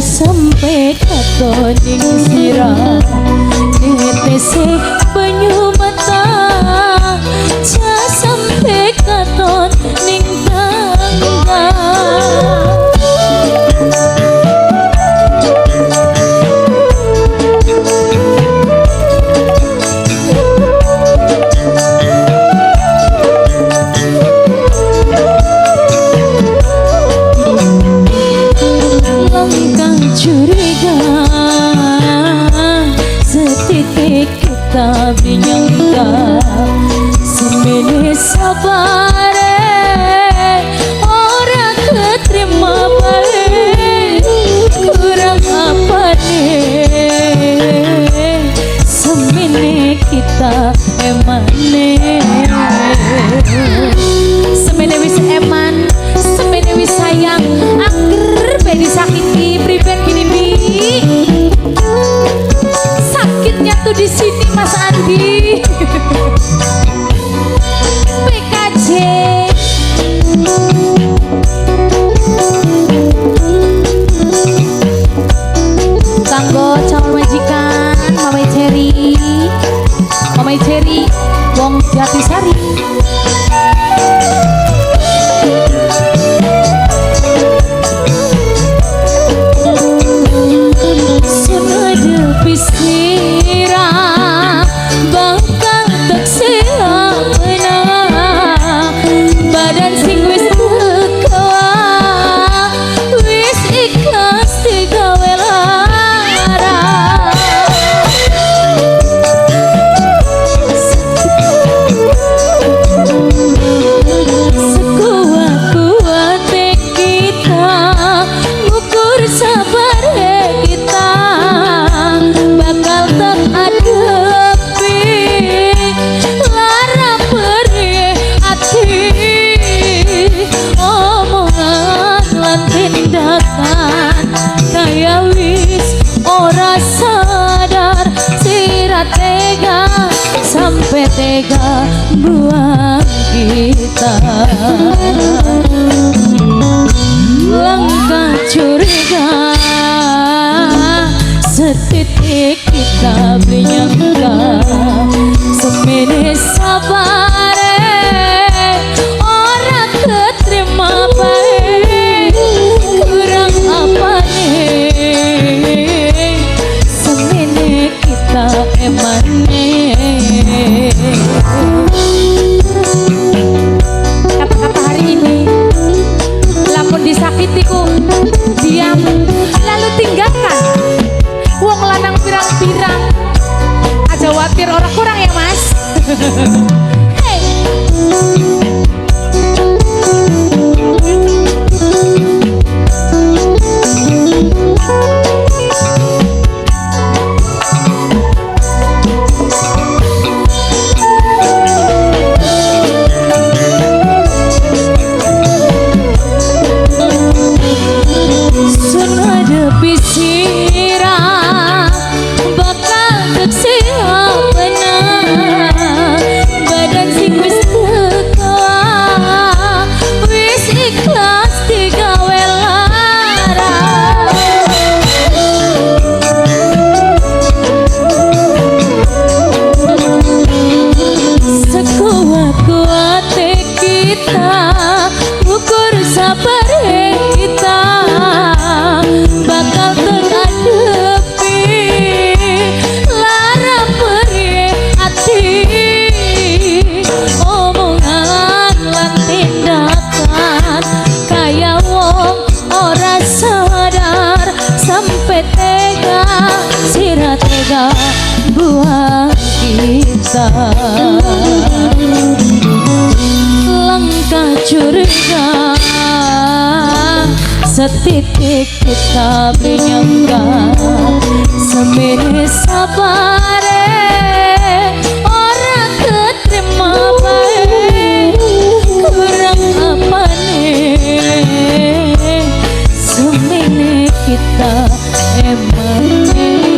Sampai katon ning sirah netese banyu mata, ja sampai katon ning tangga. Curiga setitik kita menyangka semene sabare ora keterima bae, kurang apa nih semene kita emane, semene wis eman, semene wis sayang, angger be disakiti priben gini bi. Sakitnya tuh di sini Mas Andi. PKJ. Kanggo calon majikan Mama Cherry. Mama Cherry wong Jatisari. Sira bakal teksena badan sing wis tekawa wis ikhlas digawe lara. Sekuat-kuate kita ngukur sabar kita bakal terhadapi lara perih ati, omongan lan tindakan kaya wis ora sadar, sira tega sampai tega buang kita. Langkah curiga setitik kita menyangka semene sabare ora keterima bae, kurang apa nih semene kita emane. Kata-kata hari ini lamun disakitiku diam lalu tinggalkan. Wong lanang pirang-pirang aja watir ora kurang ya Mas. Hey. Sungadepi sirah bakal teksihapena badan. Kita langkah curang, setitik kita menyangka. Semene sabare ora keterima bae, kurang apane semene kita emane.